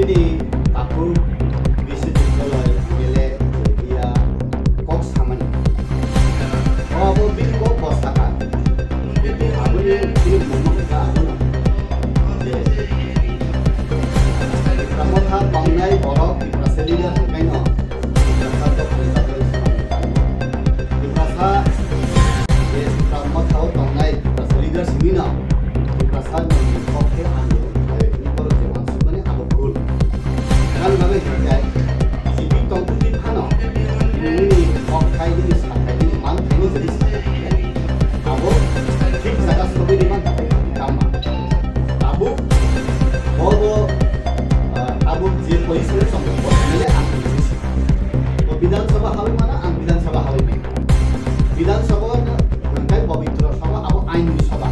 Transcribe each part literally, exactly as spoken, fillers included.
Bini takhuk Biswajit Koloi M L A Jairia kok samani. O abo bini kok bo sakha. Kintu aboni bini mungma kha abono je Tipra Motha tongnai borok Tiprasa leader hwnkhaino Tiprasa dophani bagwi samani. Tiprasa je Tipra Motha o tongnai Tiprasa leader simi no Tiprasa ni kok khe ang khlai hwnwi borok je uansukmani abo bhul. Tamni bagwi hwnkhe B J P tongtwtwi phano nini kok khai nini sathai nini man khaino jodi sakha hwnkhe abo thik jaga sogwi rwma tamo. Tabuk bobo, ah, tabuk je position o tongo bo M L A ang bini simi. Bo Bidhan Sabha hawi mano, ang Bidhan Sabha hawi mano. Bidhan Sabha hwnkhe Pabitra Sabha, abo aini sabha.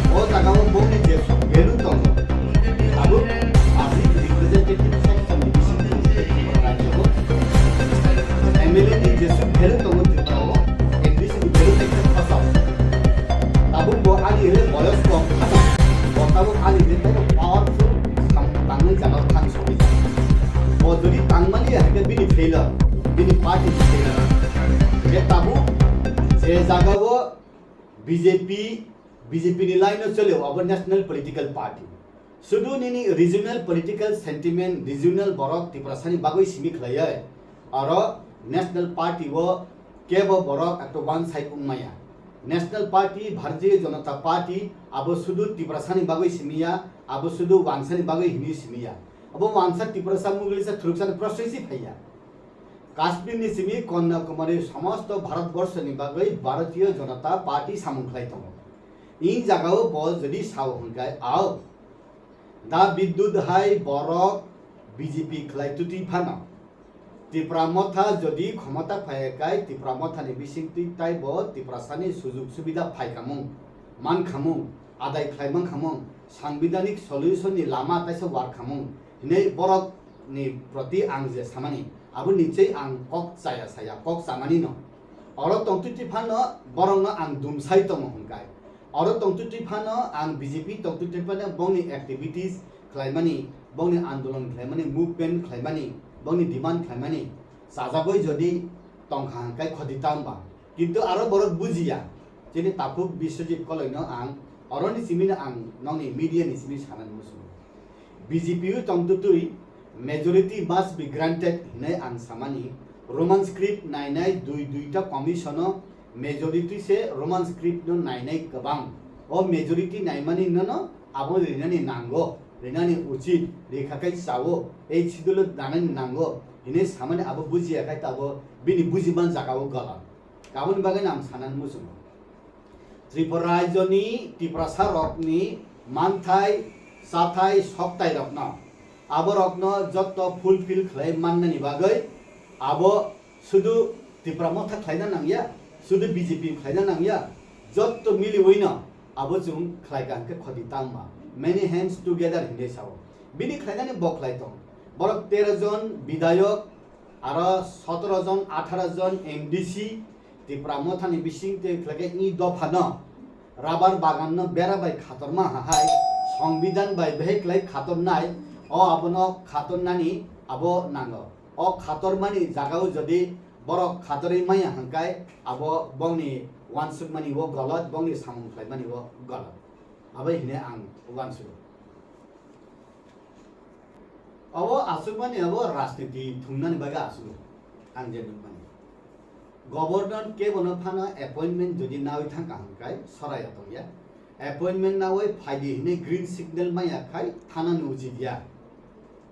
O jaga o boni je value tongo, abo public representative section ni bisingtwi Tripura rajyo o M L A ni jesuk value tongo Tripura o, M D C ni value ekta khasao. Tabuk bo ani hile boyos kom khasao. Bo tabuk ani hile tei powerful sam tangnai jaga o thang sogwi. Bo jodi tangmani ya hwnkhe bini failure, bini party ni failure. Hwnkhe tabuk je jaga o B J P, B J P ni line o chole o, abo national political party. Sudu nini regional political sentiment, regional borok Tiprasani bagwi simi khlaiwi, aro national party o kebo borok ekto one side wngmaya. National party, Bharatiya Janata Party, abo sudu Tiprasani bagwi simiya, abo sudu wansani bagwi hinwi simiya. Abo wansa Tiprasa, Muglisa, Thuruksa ni prosesi phaiya. Kashmir ni simi Kanyakumari somosto Bharat Borso ni bagwi Bharatiya Janata Party samung khlai tongo. Ing jagao bo jodi sao hwnkhe, ao da Bidyut hai borok B J P khlai twtwi phano, Tipra Motha jodi khomota phaiya khai, Tipra Motha ni bisingtwi taibo Tiprasani sujug subida phai kamung, man khamung, adai khlai man khamung, sangbidhanik solution ni lama taisa war khamung hinwi borok ni proti ang je samani, abo nichoi ang kok chaya saya, kok chamani no. Oro tongtwtwi phano borokno ang dumsai tongo hwnkhai. Oro tongtwtwi phano ang B J P tongtwtwi phano bongni activities khlaimani, bongni andolon khlaimani, movement khlaimani, bongni demand khlaimani chajagwi jodi tongkha hwnkhai khoti tangba. Kintu aro borok bujiya, chini takhuk Biswajit Koloino ang, oroni simino ang nokni media ni simi sanani muchungo. B J P o tongtwtwi majority must be granted hinwi ang samani, Roman script nainai dui duita commission o majority se Roman script no nainai kwbang. O majority naimani nono abo rinani nango, rinani uchit, rikha kai chao, ei schedule o danani nango hinwi samani abo bujiya khai tabo bini bujiman jagao galat. Aboni bagwi ang sanani muchungo. Tripura rajyoni Tiprasa rokni manthai, chathai, soktai rokno, abo rokno jotto fulfill khlai mannani bagwi abo sudu Tipra Motha khlaina nangya, sudu B J P khlaina nangya, jotto miliwino abo chwng khlaika hwnkhe khoti tangma. Many hands together hinwi sao. Bini khlainani bo khlai tong. Borok tero jon bidayok, aro sotoro jon, atharo jon M D C, Tipra Mothani bising tei khlai khe i dophano rubber baganno bera bai khatorma hahai, songbidhan bai behai khlai khatornai, o abono khatornani abo nango. O khatormani jagao jodi borok khatorwi maya hwnkhai abo bongni uansukmani o golot, bongni samung khlaimani o golot. Abo hine ang uansugo. Abo aswkmani abo rajniti thumnani bagwi aswk ang je nukmani. Governor kebono phano appointment jodi nawi thangkha hwnkhai soraya tongya. Appointment nawi phaidi hinwi green signal maya khai thanani uchit ya.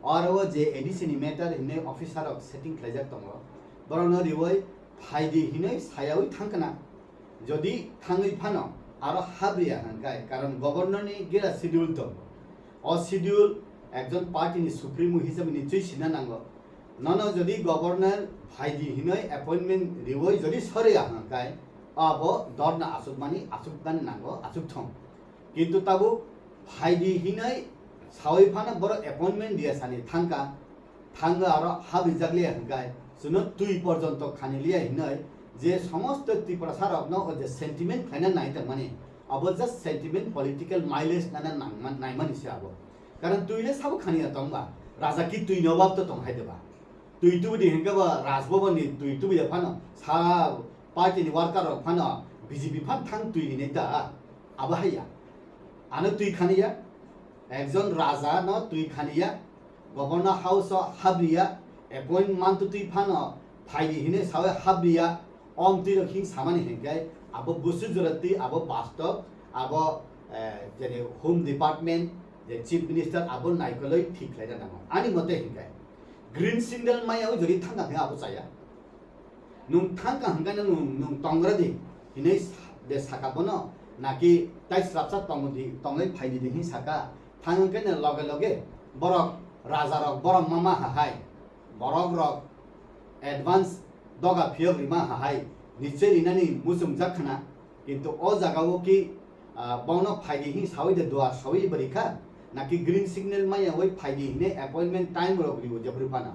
Oro o je A D C ni matter hinwi officer rok setting khlaijak tongo. Borokno riwi phaidi hinwi sayawi thangkha na. Jodi thangwi phano aro habriya hwnkhai, karon governor ni gira schedule tongo. O schedule ekjon party ni supremo hisabe ni chui sina nango. Nono jodi governor phaidi hinoi appointment riwoi jodi soriya hwnkhai, abo dorna achukmani achuknani nango, achukthong. Kintu tabuk phaidi hinoi sawi phano borok appointment diya sani thangkha, thango aro habrijak liya hwnkhai, chwngno twi porjonto khani liya hinoi je somosto Tiprasa rokno o je sentiment khlaina nai tongmani, abo just sentiment, political mileage nana nangma-, naimani se abo. Karon twi le sabo khaniya tongba, Raja ki twi no wab to tong hai de ba? Twi tubu di hinkhe ba Raj Bhavan ni twi tubu ya phano sa party ni worker rok phano B J P phan thang twi hinai ta abo hai ya. Ano twi khani ya. Ekjon raja no twi khani ya. Governor House o habri ya. Appoint man to twi phano phai di hinai sawi habri ya. Om twi rok hing samani hinkhe abo busu jora twi abo bastob abo, eh, jeni Home Department je Chief Minister abo naikoloi thik khlai da nango. Ani mote hinkhe green signal maya o jodi thangka hinkhe abo chaya. Nung thangka hinkhe nung, nung tongra di hinui sa-, de saka bono naki tai srapsa tongo di, tongoi phai di di hin saka. Thang hinkhe loge loge borok raja rok borok mama ha hai. Borok rok advance doga phiyok rima ha hai nichoi rinani muchungjak khna, kintu o jaga o ki, ah, bono phaidi hin sawi de dua sawi bari kha, naki green signal maya oi phaidi hine appointment time rok riwo jebri pana.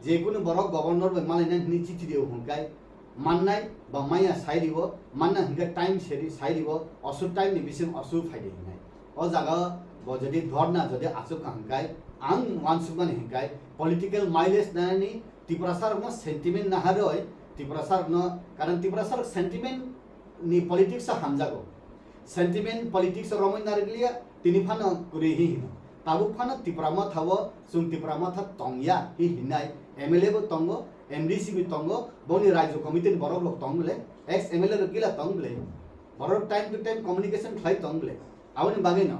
Je kunu borok governor bai malaina hini chithi riwo hwnkai mannai ba maya sai riwo, manna hwnka time seri sai riwo, osu time ni bising osu phaidi hinai. O jaga bo jodi dhorna jodi achuk ka hwnkai, ang wansukmani hwnkai political mileage nani Tiprasa rokno sentiment naharoi, Tiprasa rokno, karon Tiprasa rok sentiment ni politics o hamjago. Sentiment politics o romoi narikliya, tini phano kwrwi hi hino. Tabuk phano Tipra Motha o chwng Tipra Motha tongya hi hinai M L A bo tongo, M D C bo tongo, boni Rajya Committee ni borok rok tong bole, ex M L A rok gila tong bole. Borok time to time communication khlai tong bole. Aboni bagwi no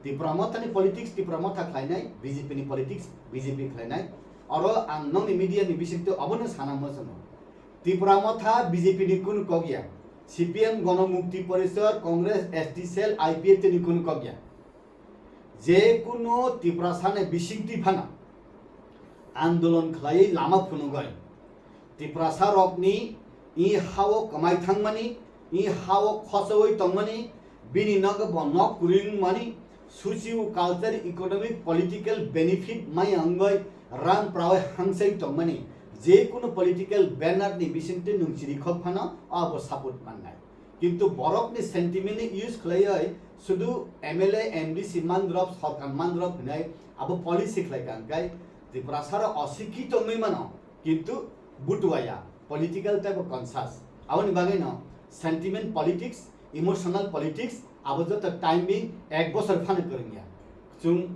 Tipra Motha ni politics Tipra Motha khlainai, B J P ni politics B J P khlainai. Oro ang nokni media ni bisingtwi obono sana muchungo. Tipra Motha B J P ni kunu kok ya. C P M Gono Mukti Porishod, Congress, S T cell, I P F T ni kunu kok ya. Je kuno Tiprasa ni bisingtwi phano andolon khlaiwi lama phunugwi Tiprasa rokni i hao kwmai thangmani, i hao khochoi tongmani, bini nogo bo nok kwrwi wngmani, socio culture, economic, political benefit maya wngwi ram prawi hangchai tongmani, je kuno political banner ni bisingtwi nung chirikhok phano abo support mannai. Kintu borokni sentiment ni use khlaiwi sudu M L A, M D C mandrop, sorkar mandrop hinai abo policy khlai ka hwnkhe Tiprasa rok osikhi tongwi mano, kintu butuaya political type of conscious. Aboni bagwi no sentiment politics, emotional politics abo joto time being ek bosor phano kwrwngya. Chwng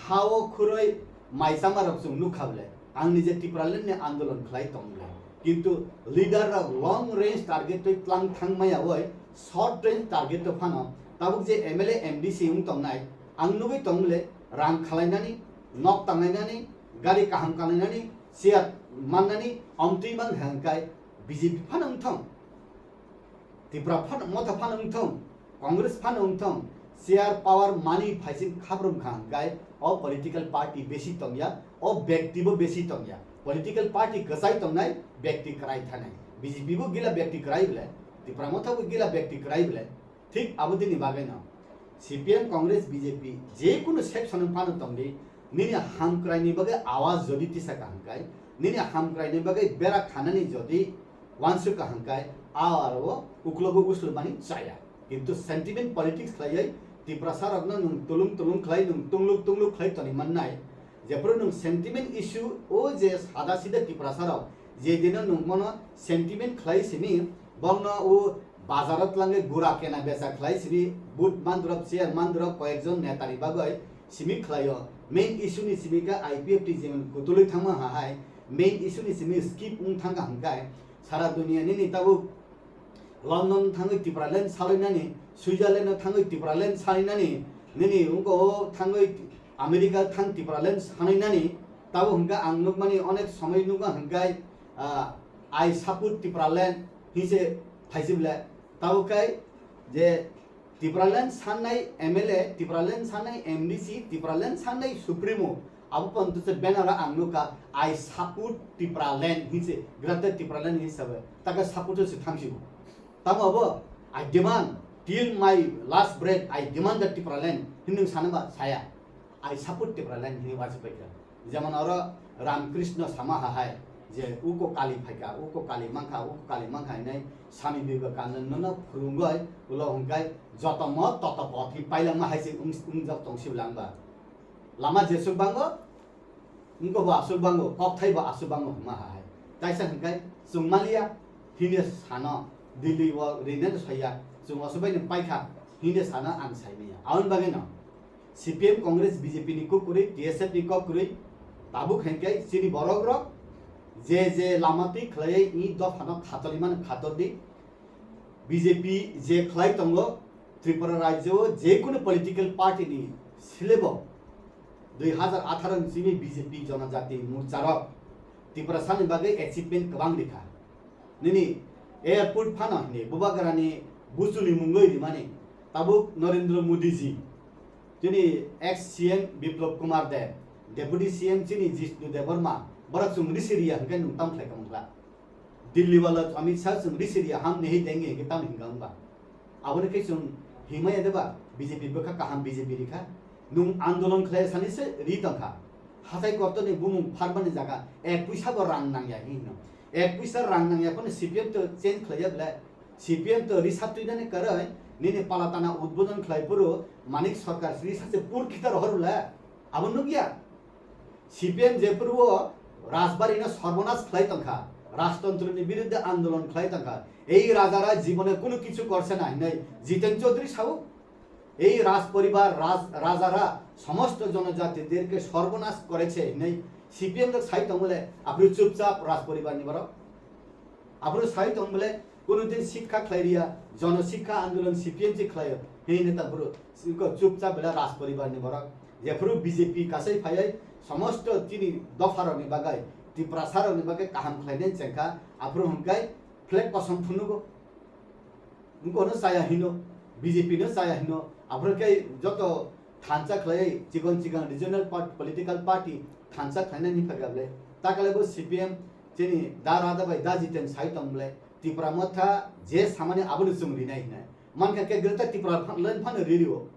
hao khuroi mai chama rok chwng nukha bole. Ang nije Tipraland ni andolon khlai tong bole. Kintu leader rok long range target twi tlang thang maya oi short range target to phano tabuk je M L A M D C wng tongnai ang nugwi tong bole rang khalainani, nok tanglainani, gari kaham kalainani, chair mannani omtwi mang hangkai B J P phano wng thong. Tipra phano, Motha phano wng thong, Congress phano wng thong, chair power mani phaising khaprum kha hwnkhe o political party besi tongya, o bekti bo besi tongya. Political party kwchai tongnai, bekti kwrai thanai. B J P bo gila bekti kwrai bole, Tipra Motha bo gila bekti kwrai bole. Thik abo dini bagwi no C P M, Congress, B J P je kunu section phano tongdi, nini hamkrai ni bagwi awaz jodi tisa ka hwnkhe, nini hamkrai ni bagwi bera khanani jodi wansuk ka hwnkhe a aro uklogo uslubani chaya. Kintu sentiment politics khlaiwi Tiprasa rokno nwng tulung tulung khlai, nwng tungluk tungluk khlai toni mannai. Jephuru nwng sentiment issue o je sada sida Tiprasa rok je dino nwng mono sentiment khlai simi bongno o bazaro tlangwi gura kena becha khlai simi but mandrop chair mandrop koyekjon netani bagwi simi khlaio. Main issue ni simi ka I P F T jemen kutulwi thangma ha hai main issue ni simi skip wng thangka hwnkhe sara dunia nini tabuk London thangwi Tipraland salainani, Switzerland thangwi Tipraland salainani, nini wngko o thangwi America thang Tipraland salainani, tabo hwnkhe ang nukmani onek somoi nukma hwnkhe, ah, I support Tipraland hinse phaisi bole. Tabo khe je Tipraland sannai M L A, Tipraland sannai M D C, Tipraland sannai Supremo, abo pontose banner ang nukha, "I support Tipraland" hinse, Greater Tipraland hinse sabe, taka support se thamsibo. Tamo abo, "I demand till my last breath, I demand the Tipraland" hinwi sanaba saya, "I support Tipraland" hinwi wachi paikha. Jemon oro Ramkrishna sama hahai je uko kali phaika, uko kali mankha, uko kali mankha hinai Swami Vivekananda no phurungoi ulo hwnkhe joto mo toto pothi pailangma hai se wng-, wngjak tong siblangba. Lama jesuk bango Wngkha bo aswk bango, kokthai bo aswk bango hwnma hai. Taisa hwnkhe chwng maliya hwnwi sano, Delhi o rwinani soya, chwng oso baino paikha hwnwi sano ang saimanya. Aboni bagwino C P M, Congress, B J P ni kok kwrwi, T S F ni kok kwrwi, tabuk hwnkhe chini borok rok je je lama twi khlaiwi i dophano khatoli mano khator di. B J P je khlai tongo, Tripura rajyo o je kunu political party ni silebo dui hazar atharo ni simi B J P Jonojati Morcha rok Tiprasa ni bagwi achievement kwbang rikha. Nini airport phano hwnwi Bubagrani buchuni mungwi rimani tabuk Narendra Modi ji, chini ex C M Biplab Kumar Deb, Deputy C M chini Jishnu Debbarma, borok chwng risi riya hwnkhe nwng tamo khlai tongkha. Delhi wala Amit Shah chwng risi riya ham nehi dengi hwnkhe tamo hinka wngba. Aboni khe chwng himaya deba B J P bwkha kaham B J P rikha. Nwng andolon khlai sani se ri tongkha. Hatai kortoni bumung pharmani jaga ek puisa bo rang nangya hinwi no. Ek puisa rang nangya phano C P M to change khlaiya ble. C P M to risatwi nani kwrwi nini palatana udbodon khlai phuru Manik Sarkar risase pur khita rohor ble. Abo nukya. C P M jephuru o Rajbari no sorbonas khlai tongkha, rajtontro ni birudde andolon khlai tongkha. Ei rajara jibone kunu kichu korse na hinwi Jiten Chaudhary sao. এই রাজ পরিবার, রাজ-, রাজারা সমস্ত জনজাতিদেরকে সর্বনাশ করেছে hinwi C P M rok sai tong bole, aphuru chupchap raj poribar ni borok. Aphuru sai tong bole, kono din sikha khlai riya, jono sikha andolon C P M si khlaio, hei neta phuru, siko chupchap bela raj poribar ni borok. Jephuru B J P kasai phaiwi somosto chini dopha rok ni bagwi, Tiprasa rok ni bagwi kaham khlainai chengkha, aphuru hwnkhai flag kosom phunugo. Wngkha no chaya hino, B J P no chaya hino, aphuru khe joto thansa khlai chikon chikon regional part-, political party thansa khlainani phagable. Takale bo C P M chini da Rada bai da Jiten sai tong bole, Tipra Motha je samani abono chwng rinai hinai. Mankha khe Greater Tipra phan-, len phano ririo.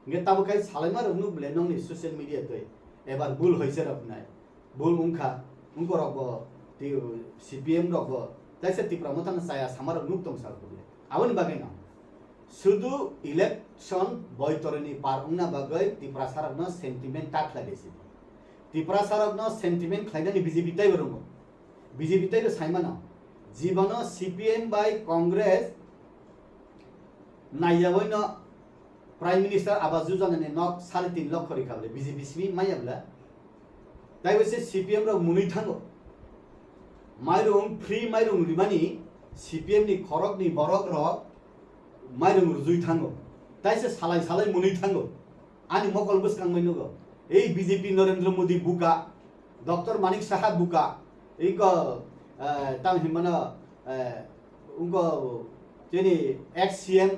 Hingke tabo khai salaima rok nuk bole nongni social media twi. Ebar bul hoise rok hinai. Bul wngkha, wngkorokbo, ti-, C P M rokbo, kaisa Tipra Mothano chaya samarok nuk tong sal kubui. Aboni bagwino, sudu election boitoroni par wngna bagwi Tiprasarokno sentiment ta khlai resi. Tiprasarokno sentiment khlainani B J P teibo rwngo. B J P teibo saimano, jibono C P M bai Congress naiyaoino Prime Minister Awas Yojana ni nok sare tin lokho rikha bole B J P simi maya bole. Taibo se C P M rok mwnwi thango. Mairung, free mairung rimani C P M ni khorok ni borok rok mairung rujui thango. Tai se salai salai mwnwi thango. Ani mokol bwskang bai nugo. Ei B J P Narendra Modi buka, Doctor Manik Saha buka, iko, eh, tang hinmano, eh, ungko chini ex C M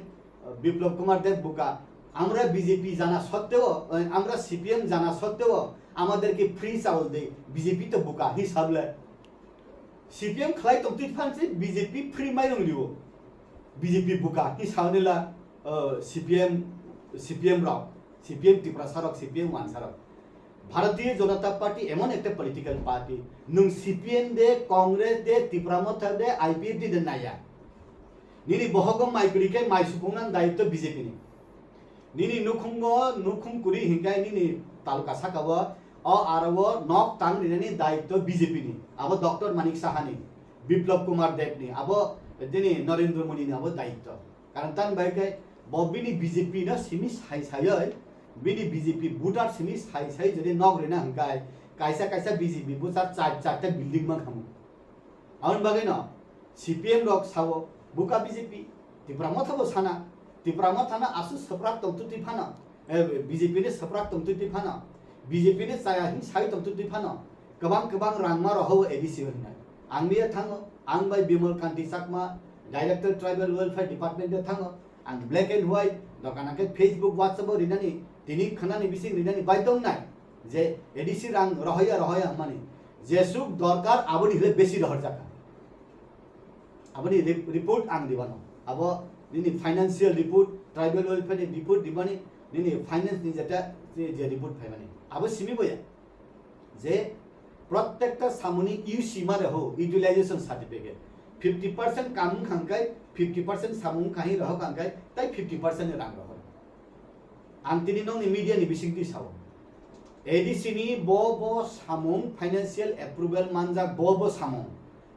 Biplab Kumar Deb buka, আমরা বিজেপি জানা সত্ত্বেও, এ, আমরা সিপিএম জানা সত্ত্বেও আমাদেরকে ফ্রি চাউল দেয়, বিজেপি তো বোকা হিসাবলে। সিপিএম খেলাই তমতি ফানছে বিজেপি ফ্রি মাইরং দিও, বিজেপি বোকা হিসাবনেলা, CPM, CPM rock, CPM Tripura সারক, সিপিএম ওয়ান সারক। ভারতীয় জনতা পার্টি এমন একটা পলিটিক্যাল পার্টি, নুং সিপিএম দে, কংগ্রেস দে, ত্রিপুরা মথা দে, আইপিএফ দে, দে Naiya. Nini bohogo mai kwrwi khe mai supungna daitto B J P ni. Nini nukhungo nukhung kwrwi hinkhe nini talka sakao o aro o nok tang rinani daitto B J P ni. Abo Doctor Manik Saha ni, Biplab Kumar Deb ni, abo tini Narendra Modi ni abo daitto. Karon tang bai khe bo bini B J P no simi sai saioi, bini B J P voter simi sai sai jodi nok rina hinkhe kaisa kaisa B J P voter char char ta building ma khamu. Aboni bagwino C P M rok sao, buka B J P, Tipra Motha bo sana, Tipra Motha no aswk swprak tongtwtwi phano, eh, B J P ni swprak tongtwtwi phano, B J P ni chaya hin sai tongtwtwi phano, kwbang kwbang rang ma rohao A D C o hinai. Ang miya thango, ang bai Bimal Kanti Chakma, Director Tribal Welfare Department o thango, ang black and white, dokan hwnkhe Facebook, WhatsApp o rinani, tini khwnani bising rinani bai tongnai. Je A D C rang rohoya, rohoya hwnmani. Jesuk dorkar aboni hile besi rohorjak. Aboni re-, report ang dibano. Abo nini financial report, tribal welfare ni report dibani, nini finance ni jeta je, je report phaimani. Abo simi boya. Je prottekta samuni U C mare ho, utilization certificate. Fifty percent kamung khangkai, fifty percent samung kahi rohok angkai, tai fifty percent ni rang rohor. Ang tini nokni media ni bisingtwi sao. A D C ni bo bo samung, financial approval manjak bo bo samung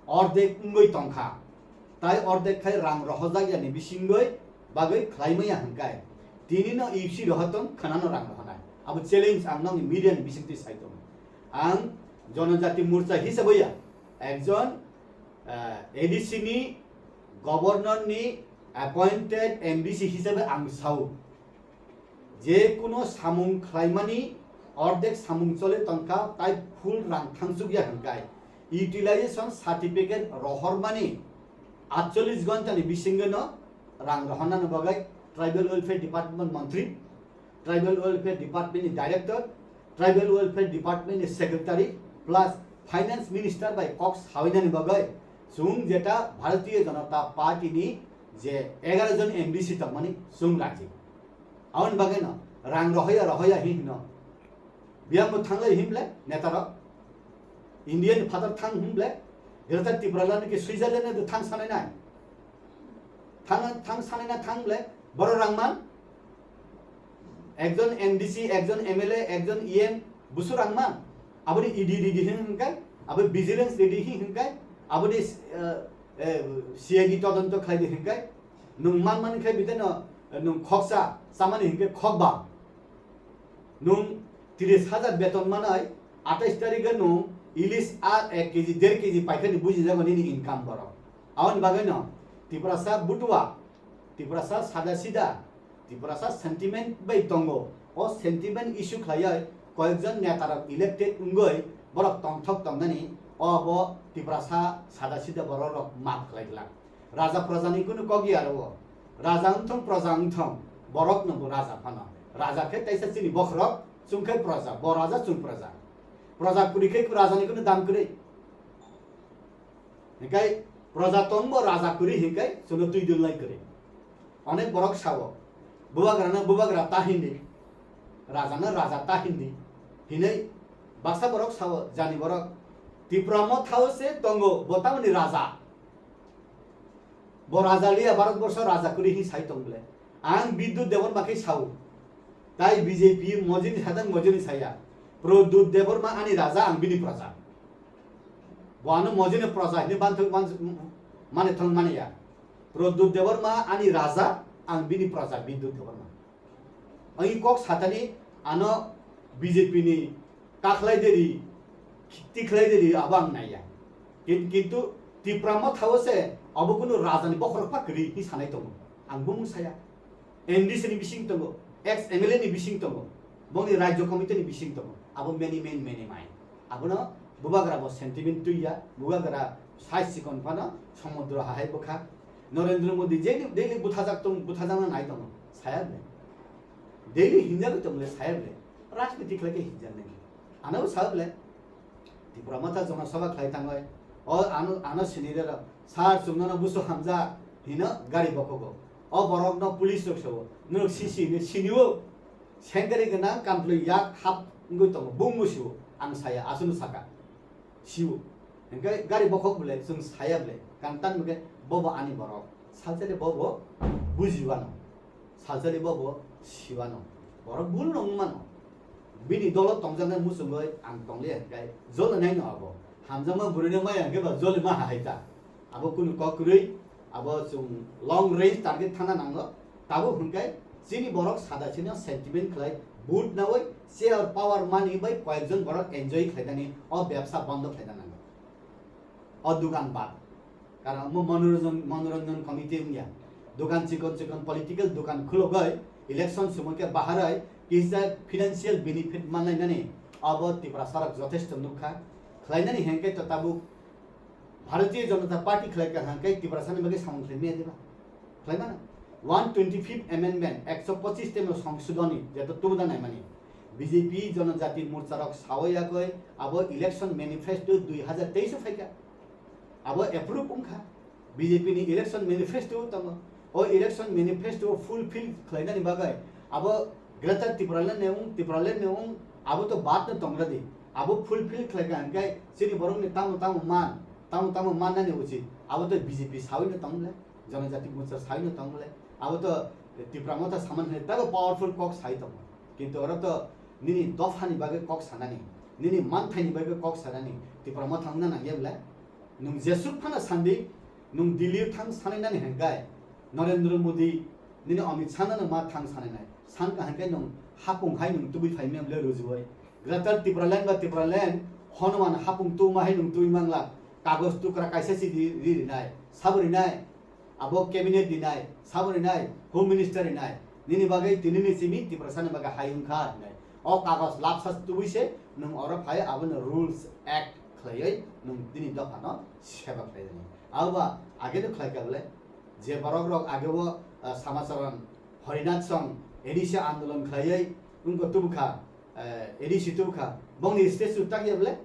ordek wngwi tongkha, tai ordek khai rang rohorjak yani bisingwi bagwi khlai maya hwnkhe tini no E C rohor tong khwnano rang rohornai. Abo challenge ang nokni media ni bisingtwi sai tongo. Ang Jonojati Morcha hisabai ya ekjon, ah, A D C ni governor ni appointed M D C hisabai ang sao. Je kuno samung khlaimani ordek samung chole tongkha, tai full rang thangsukya hwnkhe utilization certificate rohormani atchollish ghonta ni bisingwino rang rohornani bagwi Tribal Welfare Department montri, Tribal Welfare Department ni director, Tribal Welfare Department ni secretary plus finance minister bai kok sawinani bagwi chwng jeta Bharatiya Janata Party ni je egaroh jon M D C tongmani chwng raji. Aboni bagwino rang rohoya rohoya hi hino. Biyangbo thanglai himle netarok. India ni phatar thang himle Greater Tipraland ki Switzerland do thang sanai nai. Thang, thang sanai na thang ble boro rang man. Ekjon M D C, ekjon M L A, ekjon E M busu rang man. Aboni E D ready hin hingkai, abo vigilance ready hin hingkai, aboni, eh, eh, C I D todonto khlai di hingkai. Nwng man man khai bideno, eh, nwng khoksa, chamani hingke khokba. Nwng tris hajar beton manai, atais tarikhe nwng ilis ar ek K G, der K G paikhani bujijago nini income borok. Aboni bagwino Tiprasa butua, Tiprasa sada sida, Tiprasa sentiment bai tongo. O sentiment issue khlaiwi koyekjon netarok elected wngwi borok tongthok tongnani, o bo Tiprasa sada sida borok rok map khlai glak. Raja prajani kunu kok ya aro. Raja wngthong, praja wngthong, borok no bo raja phano. Raja khe taisa chini bokhorok, chwng khe praja, bo raja, chwng praja. Praja kwrwi khe rajani kunu dam kwrwi. Hinkhe praja tongbo raja kwrwi hinkhe chwngno twi dulnai kwrwi. Onek borok sao, bubagrano bubagra ta hindi, rajano raja ta hindi hinwi baksa borok sao, jani borok Tipra Motha o se tongo, bo tamoni raja. Bo raja liya, Bharat borsho raja kwrwi hin sai tong ble. Ang Bidyut Debbarma khe sao. Tai B J P mojini sajak mojini saya. Pradyut Debbarma ani raja, ang bini praja. Bo ano mojini praja hinwi banthok man-, mane thong mane ya. Pradyut Debbarma ani raja, ang bini praja Bidyut Debbarma. Ang kok satani ano B J P ni kakhlai deri, tikhlai deri abo ang naiya. Kin-, kintu Tipra Motha o se abo kunu raja ni bokhorok pa kwrwi hi sanai tongo. Ang bumung saya. M D C ni bising tongo, ex M L A ni bising tongo, bongni Rajya Committee ni bising tongo. Abo many man, many mind. Abono bubagra bo sentiment twi ya, bubagra sai sikon phano somudro hahai bwkha. Narendra Modi je daily buthajak tong, buthajakna nai tongo, saya ble. Daily hinjagwi tong ble, saya ble. Rajniti khlai khe hinjaknai. Ano bo sa ble. Tipra Motha Jona Sabha khlai thangwi, o ano, ano sini rero, "Sir, chwng nono busu hamjak," hino gari bokogo. O borokno police rok sao, "Norok C C hinwi sinio?" Sengkari gwnang kamplwi yak hap wngwi tongo, bung bo sio, ang saya, aswkno saka, sio. Hinkhe gari bokhok bwle, chwng saya bwle, kantan bwkhe bobo ani borok, salsale bobo bujiwano. Salsali bobo siwano. Borok bul no wngmano. Bini dolo tongjaknai muchungwi ang tongliya hinkhe joli naino abo. Hamjakma bwrwino maya hinkhe ba joli ma hai ta. Abo kunu kok kwrwi, abo chwng long range target thana nango. Tabuk hinkhe chini borok sada chini sentiment khlai vote nawi chair power mani bai koyekjon borok enjoy khlainani o bebsa bondo khlaina nango. O dukan bad. Karon omo monoranjan, monoranjan committee wngya. Dukan chikon chikon political dukan khulogoi election somoi khe baharoi kisa financial benefit manlainani abo Tiprasa rok jothesto nukha. Khlainani hengkhe to tabuk Bharatiya Janata Party khlai ka hangkhe Tiprasa ni bagwi samung khlai maya diba? Khlaimano. One twenty fifth amendment, ekso pochis temo songsodhoni, jeto tubda naimani. B J P Janajati Morcha rok sawi yagwi abo election manifesto dui hajar teis o phaikha. Abo approve wngkha. B J P ni election manifesto tongo. O election manifesto fulfill khlainani bagwi abo Greater Tipraland ni wng, Tipraland ni wng, abo to bad no tongra di. Abo fulfill khlaikha hingkhe chini borok ni tamo tamo man, tamo tamo mannani uchit. Abo to B J P sawi no tong le. Janajati Morcha sai no tong le, abo to Tipra Motha samani hinwi teibo powerful kok sai tongo, kintu oro to nini dophani bagwi kok sanani, nini manthaini bagwi kok sanani Tipra Motha wngna nangya bwle? Nwng jesuk phano sandi, nwng Delhi thang sanai nani hwnkhai Narendra Modi, nini Amit Shah no ma thang sanai nai. San ka hwnkhai nwng hapung hai nwng tubui phai mem le rujuwai. Greater Tipraland ba Tipraland Hanuman hapung tuma hai nwng tubui mangla. Kagoj tukra kaisa si ri ri nai. Sabo ri nai. Abo cabinet rinai, sabo rinai, home minister rinai. Nini bagwi tini ni simi Tiprasa ni bagwi hai wngkha hinai. O kagoj lapsa tubui se nwng oro phai abono rules act khlaiwi nwng tini dopha no seba khlai rwnai. Abo ba age no khlai kha bwle, je borok rok age o, ah, Samacharan Harinath song A D C andolon khlaiwi wngkha tubukha, eh, A D C tubukha. Bongni statue tak ya bwle?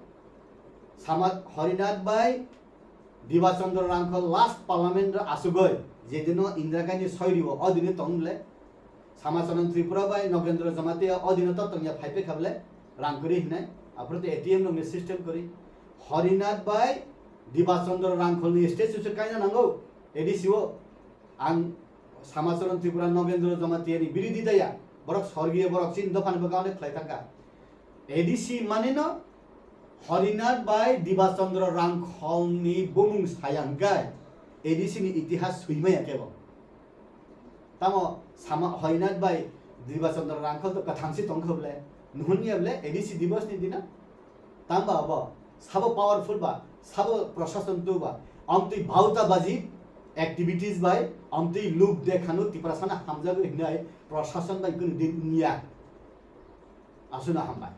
Sama Harinath bai Diba Chandra Rangkhol last parliament ro asugoi, jedino Indira Gandhi soirio, o dino tong bwle. Samacharan Tripura bai Nagendra Jamatia o dino to tongya phai pekha bwle, rang kwrwi hinai, aphuru to A T M rokni system kwrwi. Harinath bai Diba Chandra Rangkhol ni statue se kaina nango, A D C o. Ang Samacharan Tripura Nagendra Jamatia ni birodhi daya, borok sorgiyo borok chini dophani bagwi khlai thangkha. A D C mane no Harinath bai Diba Chandra Rangkhol ni bumung saya hwnkhe A D C ni itihas swi maya kebo. Tamo sama Harinath bai Diba Chandra Rangkhol to kwthang si tongkha bwle, nuhun ya bwle A D C Diwas ni dino? Tamba abo sabo powerful ba, sabo prashasan tu ba, amtwi bauta baji activities bai, amtwi luk dekhanu Tiprasana hamjago hinai prashasan bai kunu din wngya. Asuna hambai.